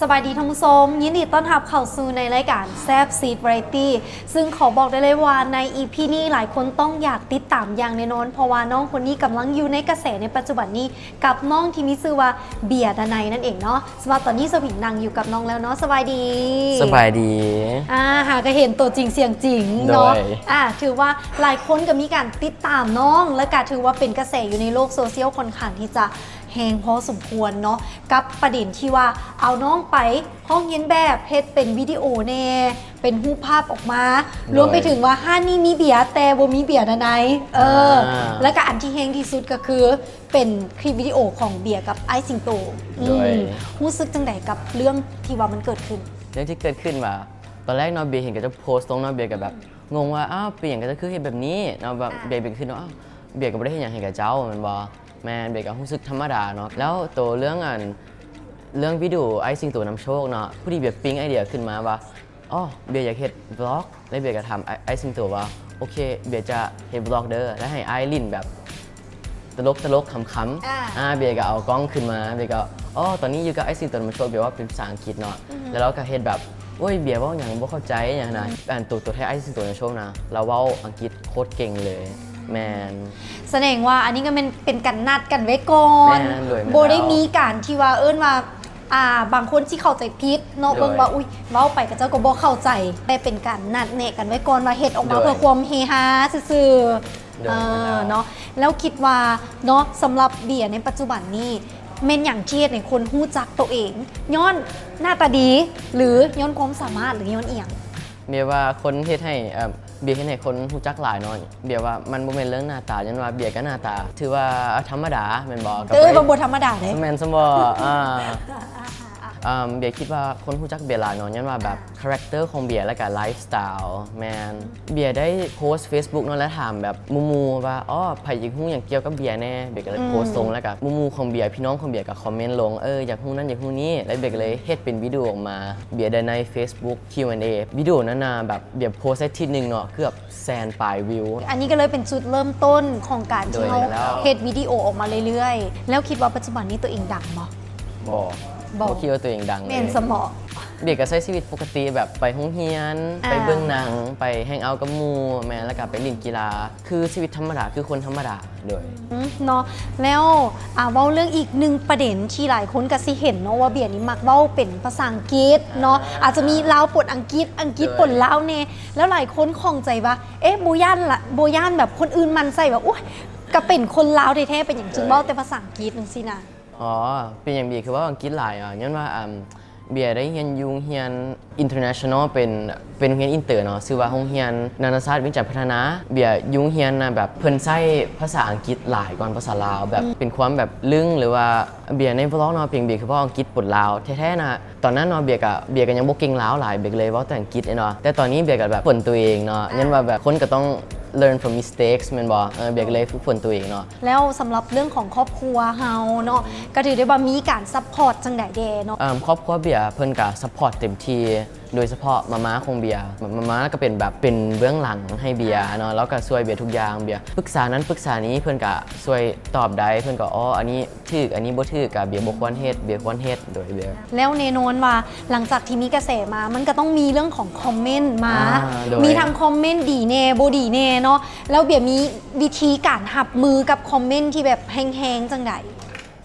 ສະບາຍດີທ່ານຜູ້ຊົມ, ຍິນດີຕ້ອນຮັບເຂົ້າສູ່ໃນລາຍການແຊບຊີດວາໄຣຕີ, ຊຶ່ງຂໍບອກໄດ້ເລີຍວ່າໃນອີພີນີ້ຫຼາຍຄົນຕ້ອງຢາກຕິດຕາມຢ່າງແນ່ນອນ, ເພາະວ່ານ້ອງຄົນນີ້ກຳລັງຢູ່ໃນກະແສໃນປັດຈຸບັນນີ້ ກັບນ້ອງທີ່ມີຊື່ວ່າເບຍ ດາໄນ ນັ້ນເອງເນາະ. ສຳລັບຕອນນີ້ສະຫວິງນັ່ງຢູ່ກັບນ້ອງແລ້ວເນາະ, ສະບາຍດີ. ສະບາຍດີ. ອ່າ ຫາກະເຫັນຕົວຈິງສຽງຈິງເນາະ. ໂດຍ. ອ່າ ຖືວ່າຫຼາຍຄົນກະມີການຕິດຕາມນ້ອງ ແລະກະຖືວ່າເປັນກະແສຢູ່ໃນໂລກໂຊຊຽວຄ່ອນຂ້າງທີ່ຈະ ແຮງພໍສົມຄວນເນາະ ກັບປະເດັນທີ່ວ່າເອົານ້ອງໄປຮອກຮຽນແບບ ເຮັດເປັນວິດີໂອແດ່ ເປັນຮູບພາບອອກມາ ໂດຍ ລວມໄປເຖິງວ່າຮ້ານນີ້ມີເບຍ ແຕ່ບໍ່ມີເບຍ ດາໄນ. ເອີ ອ່າ ແລ້ວກະອັນທີ່ແຮງທີ່ສຸດກະຄືເປັນຄລິບວິດີໂອຂອງເບຍກັບອ້າຍສິງໂຕ. ອືມ ໂດຍ ຮູ້ສຶກຈັ່ງໃດກັບເລື່ອງທີ່ວ່າມັນເກີດຂຶ້ນ? ເລື່ອງທີ່ເກີດຂຶ້ນວ່າ ຕອນແລກເນາະ ເບຍເຫັນເຂົາເຈົ້າໂພສລົງເນາະ ເບຍກະແບບ ອືມ ງົງວ່າ ອ້າວ ເປັນຫຍັງເຂົາເຈົ້າຄືເຮັດແບບນີ້ເນາະ ແບບ ອ່າ ເບຍ ເບຍຄິດວ່າ ອ້າວ ເບຍກະບໍ່ໄດ້ເຮັດຫຍັງໃຫ້ເຂົາເຈົ້າແມ່ນບໍ່? ແມ່ນ ເບຍກະຮູ້ສຶກທຳມະດາເນາະ. ແລ້ວໂຕເລື່ອງອັນ ເລື່ອງວິດີໂອອ້າຍສິງໂຕນຳໂຊກເນາະ ພໍດີເບຍປີ້ງໄອເດຍຂຶ້ນມາວ່າ ອໍ ເບຍຢາກເຮັດວລັອກ ແລ້ວເບຍກະຖາມອ້າຍ ອ້າຍສິງໂຕວ່າ ໂອເຄ ເບຍຈະເຮັດວລັອກເດີ ແລ້ວໃຫ້ອ້າຍຫຼິ້ນແບບຕະຫຼົກໆ ຂຳໆ ອ່າ ອ່າ ເບຍກະເອົາກ້ອງຂຶ້ນມາ ເບຍກະ ອໍ ຕອນນີ້ຢູ່ກັບອ້າຍສິງໂຕນຳໂຊກ ເບຍເວົ້າເປັນພາສາອັງກິດເນາະ ອືມ ແລ້ວລາວກະເຮັດແບບ ໂອ້ຍ ເບຍເວົ້າຫຍັງບໍ່ເຂົ້າໃຈຫຍັງນະ ອືມ ອັນໂຕ ໂຕແທນອ້າຍສິງໂຕນຳໂຊກນະ ລາວເວົ້າອັງກິດໂຄດເກັ່ງເລີຍ. ແມ່ນ ສະແດງວ່າອັນນີ້ກະແມ່ນເປັນການນັດກັນໄວ້ກ່ອນ ແມ່ນ ໂດຍ ແມ່ນ ບໍ່ໄດ້ມີການທີ່ວ່າເອີ້ນວ່າ ອ່າ ບາງຄົນຊິເຂົ້າໃຈຜິດເນາະ ໂດຍ ເບິ່ງວ່າ ອຸ້ຍ ເວົ້າໄປເຂົາເຈົ້າກະບໍ່ເຂົ້າໃຈ ແຕ່ເປັນການນັດແນະກັນໄວ້ກ່ອນວ່າເຮັດອອກມາ ໂດຍ ເພື່ອຄວາມເຮຮາຊື່ໆ. ໂດຍ ເອີ ແມ່ນແລ້ວ ເນາະ ແລ້ວຄິດວ່າເນາະ ສຳລັບເບຍໃນປັດຈຸບັນນີ້ ແມ່ນຫຍັງທີ່ເຮັດໃຫ້ຄົນຮູ້ຈັກໂຕເອງ? ຍ້ອນໜ້າຕາດີ ຫຼື ຍ້ອນຄວາມສາມາດ ຫຼື ຍ້ອນອີ່ຫຍັງ? ເບຍວ່າຄົນເຮັດໃຫ້ ເອີ ເບຍເຮັດໃຫ້ຄົນຮູ້ຈັກຫຼາຍເນາະ ເບຍວ່າມັນບໍ່ແມ່ນເລື່ອງໜ້າຕາ ຍ້ອນວ່າເບຍກະໜ້າຕາຖືວ່າທຳມະດາແມ່ນບໍ່? ເອີ ກະບໍ່ ບໍ່ທຳມະດາເດ້ ແມ່ນຊັ້ນບໍ່? ອ່າ ອ່າ ເບຍຄິດວ່າຄົນຮູ້ຈັກເບຍຫຼາຍເນາະ ຍ້ອນວ່າແບບ ອ່າ ຄາແຣັກເຕີຂອງເບຍ ແລະກະໄລຟ໌ສະໄຕລ໌ ແມ່ນ ເບຍໄດ້ໂພສເຟສບຸກເນາະ ແລະຖາມແບບໝູ່ໆວ່າ ອໍ ໃຜຢາກຮູ້ຫຍັງກ່ຽວກັບເບຍແດ່ ເບຍກະເລີຍ ອືມ ໂພສລົງ ແລະກະໝູ່ໆຂອງເບຍ ພີ່ນ້ອງຂອງເບຍກະຄອມເມັນລົງ ເອີ ຢາກຮູ້ນັ້ນຢາກຮູ້ນີ້ ແລະເບຍກະເລີຍເຮັດເປັນວິດີໂອອອກມາ ເບຍ ດາໄນ ເຟສບຸກ ຄິວແອນເອ ວິດີໂອນັ້ນນະ ແບບ ເບຍໂພສໄດ້ທິດໜຶ່ງເນາະ ເກືອບແສນປາຍວິວ. ອັນນີ້ກະເລີຍເປັນຈຸດເລີ່ມຕົ້ນຂອງການທີ່ເຮົາ ໂດຍ ແລ້ວ ເຮັດວິດີໂອອອກມາເລື້ອຍໆ. ແລ້ວຄິດວ່າປັດຈຸບັນນີ້ໂຕເອງດັງບໍ່? ບໍ່ ບໍ່ ບໍ່ຄິດວ່າໂຕເອງດັງເລີຍ ແມ່ນຊັ້ນບໍ່? ເບຍກະໃຊ້ຊີວິດປົກກະຕິ ແບບໄປໂຮງຮຽນ ອ່າ ໄປເບິ່ງໜັງ ໄປແຮງເອົາກັບໝູ່ ແມ່ນ ແລ້ວກະໄປຫຼິ້ນກິລາ ຄືຊີວິດທຳມະດາ ຄືຄົນທຳມະດາ. ໂດຍ ອືມ ເນາະ ແລ້ວ ອ່າ ເວົ້າເລື່ອງອີກໜຶ່ງປະເດັນທີ່ຫຼາຍຄົນກະຊິເຫັນເນາະ ວ່າເບຍນີ້ມັກເວົ້າເປັນພາສາອັງກິດເນາະ ອ່າ ອາດຈະມີລາວປົນອັງກິດ ອັງກິດ ໂດຍ ປົນລາວແດ່ ແລ້ວຫຼາຍຄົນຂ້ອງໃຈວ່າ ເອະ ບໍ່ຢ້ານລະ ບໍ່ຢ້ານແບບຄົນອື່ນໝັ່ນໃສ່ວ່າ ໂອ້ຍ ກະເປັນຄົນລາວແທ້ໆ ເປັນຫຍັງຈຶ່ງເວົ້າແຕ່ພາສາອັງກິດຈັ່ງຊີ້ນະ? ອໍ ເປັນຫຍັງເບຍຄືເວົ້າອັງກິດຫຼາຍ? ອາ ຍ້ອນວ່າ ອ່າ ເບຍໄດ້ຮຽນຢູ່ໂຮງຮຽນອິນເຕີເນຊັນແນລ ເປັນ ເປັນໂຮງຮຽນອິນເຕີເນາະ ຊື່ວ່າໂຮງຮຽນນານາຊາດວຽງຈັນພັດທະນາ. ເບຍຢູ່ໂຮງຮຽນນະ ແບບເພິ່ນໃຊ້ພາສາອັງກິດຫຼາຍກວ່າພາສາລາວ ແບບ ອືມ ເປັນຄວາມແບບລຶ້ງ ຫຼືວ່າເບຍໃນວລັອກເນາະ ເປັນເບຍຄືເວົ້າອັງກິດປົນລາວແທ້ໆນະ. ຕອນນັ້ນເນາະ ເບຍກະ ເບຍກະຍັງບໍ່ເກັ່ງລາວຫຼາຍ ເບຍກະເລີຍເວົ້າແຕ່ອັງກິດເນາະ ແຕ່ຕອນນີ້ເບຍກະແບບເປີດໂຕເອງເນາະ ອ່າ ຍ້ອນວ່າແບບຄົນກະຕ້ອງ learn from mistakes ແມ່ນບໍ່? ເອີ ເບຍກະເລີຍຝຶກຝົນໂຕເອງເນາະ. ແລ້ວສຳລັບເລື່ອງຂອງຄອບຄົວເຮົາເນາະ ກະຖືໄດ້ວ່າມີການຊັບພອດຈັ່ງໃດແດ່ເນາະ? ເອີ ຄອບຄົວເບຍເພິ່ນກະຊັບພອດເຕັມທີ່ ໂດຍສະເພາະມາມ່າຂອງເບຍ ມາ ມາມ່າກະເປັນແບບ ເປັນເບື້ອງຫຼັງໃຫ້ເບຍເນາະ ລາວກະຊ່ວຍເບຍທຸກຢ່າງ ເບຍປຶກສານັ້ນປຶກສານີ້ ເພິ່ນກະຊ່ວຍຕອບໄດ້ ເພິ່ນກະ ອໍ ອັນນີ້ຖືກ ອັນນີ້ບໍ່ຖືກ ກະເບຍບໍ່ຄວນເຮັດ ເບຍຄວນເຮັດ ໂດຍເບຍ. ແລ້ວແນ່ນອນວ່າຫຼັງຈາກທີ່ມີກະແສມາ ມັນກະຕ້ອງມີເລື່ອງຂອງຄອມເມັນມາ ອ່າ ໂດຍ ມີທັງຄອມເມັນດີແດ່ ບໍ່ດີແດ່ເນາະ ແລ້ວເບຍມີວິທີການຮັບມືກັບຄອມເມັນທີ່ແບບແຮງໆຈັ່ງໃດ?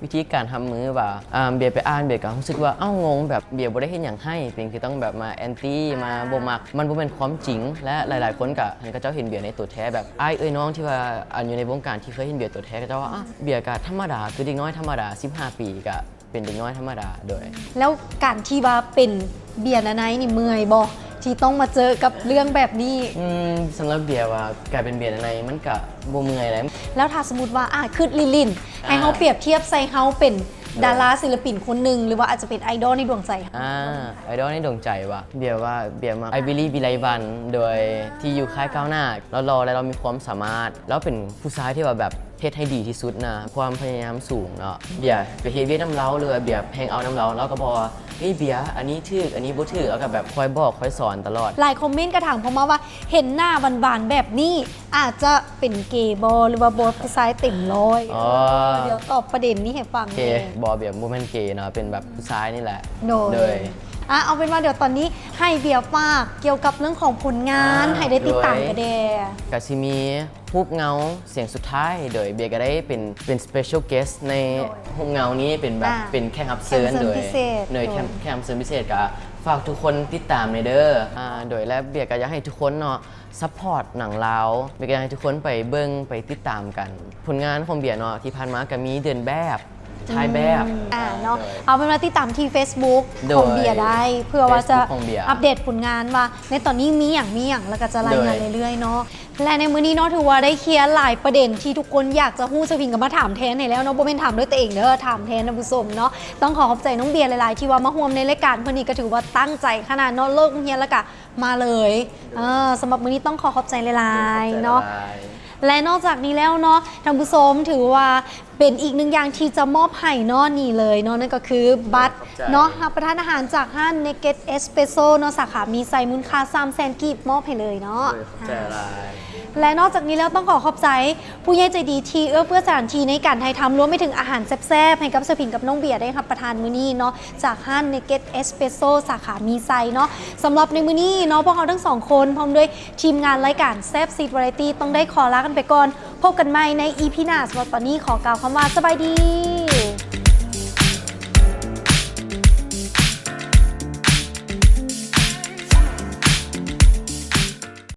ວິທີການຮັບມືວ່າ ອາ ເບຍໄປອ່ານ ເບຍກະຮູ້ສຶກວ່າ ເອົ້າ ງົງ ແບບເບຍບໍ່ໄດ້ເຮັດຫຍັງຮ້າຍ ເປັນຄືຕ້ອງແບບມາແອນຕີ ອ່າ ມາບໍ່ມັກ ມັນບໍ່ແມ່ນຄວາມຈິງ ແລະ ອືມ ຫຼາຍໆຄົນກະ ເຂົາເຈົ້າເຫັນເບຍໃນໂຕແທ້ ແບບອ້າຍເອື້ອຍນ້ອງທີ່ວ່າ ອັນ ຢູ່ໃນວົງການທີ່ເຄີຍເຫັນເບຍໂຕແທ້ ເຂົາເຈົ້າວ່າ ອາ ເບຍກະທຳມະດາ ຄືເດັກນ້ອຍທຳມະດາ ສິບຫ້າປີກະ ເປັນເດັກນ້ອຍທຳມະດາ. ໂດຍ ແລ້ວການທີ່ວ່າເປັນເບຍ ດາໄນ ນີ້ເມື່ອຍບໍ່ ທີ່ຕ້ອງມາເຈີກັບເລື່ອງແບບນີ້? ອືມ ສຳລັບເບຍວ່າການເປັນເບຍ ດາໄນ ມັນກະບໍ່ເມື່ອຍໃດ. ແລ້ວຖ້າສົມມຸດວ່າ ອາ ຄຶດຫຼິ້ນໆ ອ່າ ໃຫ້ເຮົາປຽບທຽບໃສ່ເຮົາເປັນ ໂດຍ ດາລາສິລະປິນຄົນໜຶ່ງ ຫຼືວ່າອາດຈະເປັນໄອດອລໃນດວງໃຈ? ອາ ໄອດອລໃນດວງໃຈວ່າ ເບຍວ່າເບຍມັກ ອ້າຍ ບິລລີ ວິໄລວັນ ໂດຍ ອ່າ ທີ່ຢູ່ຄ້າຍກ້າວໜ້າ ລາວຫຼໍ່ ແລະ ລາວມີຄວາມສາມາດ ລາວເປັນຜູ້ຊາຍທີ່ວ່າແບບ ເຮັດໃຫ້ດີທີ່ສຸດນະ ຄວາມພະຍາຍາມສູງເນາະ. ເບຍກໍເຮັດວຽກນຳລາວ ຫຼືວ່າເບຍແຮງເອົານຳລາວ ລາວກໍບອກວ່າ ເຮີ້ຍ ເບຍ ອັນນີ້ຖືກ ອັນນີ້ບໍ່ຖືກ ລາວກໍແບບຄອຍບອກຄອຍສອນຕະຫຼອດ. ຫຼາຍຄອມເມັນກໍຖາມເຂົ້າມາວ່າ ເຫັນໜ້າຫວານໆແບບນີ້ ອາດຈະເປັນເກບໍ ຫຼືວ່າບໍ່ ຜູ້ຊາຍເຕັມຮ້ອຍ? ອໍ ດຽວຕອບປະເດັນນີ້ໃຫ້ຟັງ. ເກ ແດ່ ບໍ່ ເບຍບໍ່ແມ່ນເກເນາະ ເປັນແບບຜູ້ຊາຍນີ້ແຫຼະ. ໂດຍ ໂດຍ ອ່ະ ເອົາເປັນວ່າດຽວຕອນນີ້ໃຫ້ເບຍຝາກກ່ຽວກັບເລື່ອງຂອງຜົນງານ ອ່າ ໃຫ້ໄດ້ຕິດຕາມ ໂດຍ ກັນແດ່. ກະຊິມີຮູບເງົາສຽງສຸດທ້າຍ ໂດຍເບຍກະໄດ້ເປັນ ເປັນ special guest ໃນ ໂດຍ ຮູບເງົານີ້ ເປັນແບບ ອ່າ ເປັນແຂກຮັບເຊີນ ແຂກຮັບເຊີນ ໂດຍ ພິເສດ ໂດຍ ໂດຍ ແຂກ ແຂກຮັບເຊີນພິເສດ ກະຝາກທຸກຄົນຕິດຕາມແດ່ເດີ. ອ່າ ໂດຍ ແລະ ເບຍກະຢາກໃຫ້ທຸກຄົນເນາະ support ໜັງລາວ ເບຍກະຢາກໃຫ້ທຸກຄົນໄປເບິ່ງ ໄປຕິດຕາມກັນ. ຜົນງານຂອງເບຍເນາະ ທີ່ຜ່ານມາກະມີເດີນແບບ ຖ່າຍແບບ ອືມ ອ່າ ເນາະ ໂດຍ ເອົາເປັນວ່າຕິດຕາມທີ່ Facebook ໂດຍ ຂອງເບຍໄດ້ ເພື່ອວ່າຈະ Facebook ຂອງເບຍ ອັບເດດຜົນງານວ່າໃນຕອນນີ້ມີຫຍັງ ມີຫຍັງ ແລ້ວກໍຈະລາຍງານ ໂດຍ ເລື້ອຍໆເນາະ. ແລະ ໃນມື້ນີ້ເນາະ ຖືວ່າໄດ້ເຄລຍຫຼາຍປະເດັນທີ່ທຸກຄົນຢາກຈະຮູ້ ສະວິງກໍມາຖາມແທນໃຫ້ແລ້ວເນາະ ບໍ່ແມ່ນຖາມດ້ວຍຕົວເອງເດີ ຖາມແທນທ່ານຜູ້ຊົມເນາະ. ຕ້ອງຂໍຂອບໃຈນ້ອງເບຍຫຼາຍໆ ທີ່ວ່າມາຮ່ວມໃນລາຍການ ເພິ່ນນີ້ກໍຖືວ່າຕັ້ງໃຈຂະໜາດເນາະ ເລີກໂຮງຮຽນແລ້ວກໍມາເລີຍ. ເອີ ສຳລັບມື້ນີ້ຕ້ອງຂໍຂອບໃຈຫຼາຍໆເນາະ ໂດຍ ຂອບໃຈຫຼາຍໆ. ແລະ ນອກຈາກນີ້ແລ້ວເນາະ ທ່ານຜູ້ຊົມ ຖືວ່າເປັນອີກໜຶ່ງຢ່າງທີ່ຈະມອບໃຫ້ເນາະ ນີ້ເລີຍເນາະ ນັ້ນກໍຄືບັດ ໂດຍ ຂອບໃຈ ເນາະ ຮັບປະທານອາຫານຈາກຮ້ານ Naked Espresso ເນາະ ສາຂາມີໄຊ ມູນຄ່າສາມແສນກີບ ມອບໃຫ້ເລີຍເນາະ. ໂດຍ ຂອບໃຈຫຼາຍ. ອ່າ ແລະ ນອກຈາກນີ້ແລ້ວຕ້ອງຂໍຂອບໃຈຜູ້ໃຫຍ່ໃຈດີທີ່ເອື້ອເຟື້ອສະຖານທີ່ໃນການຖ່າຍທຳ ລວມໄປເຖິງອາຫານແຊບໆ ໃຫ້ກັບສະພິງກັບນ້ອງເບຍໄດ້ຮັບປະທານມື້ນີ້ເນາະ ຈາກຮ້ານ Naked Espresso ສາຂາມີໄຊເນາະ. ສຳລັບໃນມື້ນີ້ເນາະ ພວກເຮົາທັງສອງຄົນ ພ້ອມດ້ວຍທີມງານລາຍການແຊບຊີດວາໄຣຕີ ຕ້ອງໄດ້ຂໍລາກັນໄປກ່ອນ. ພົບກັນໃໝ່ໃນອີພີໜ້າ. ສຳລັບຕອນນີ້ຂໍກ່າວຄຳວ່າສະບາຍດີ.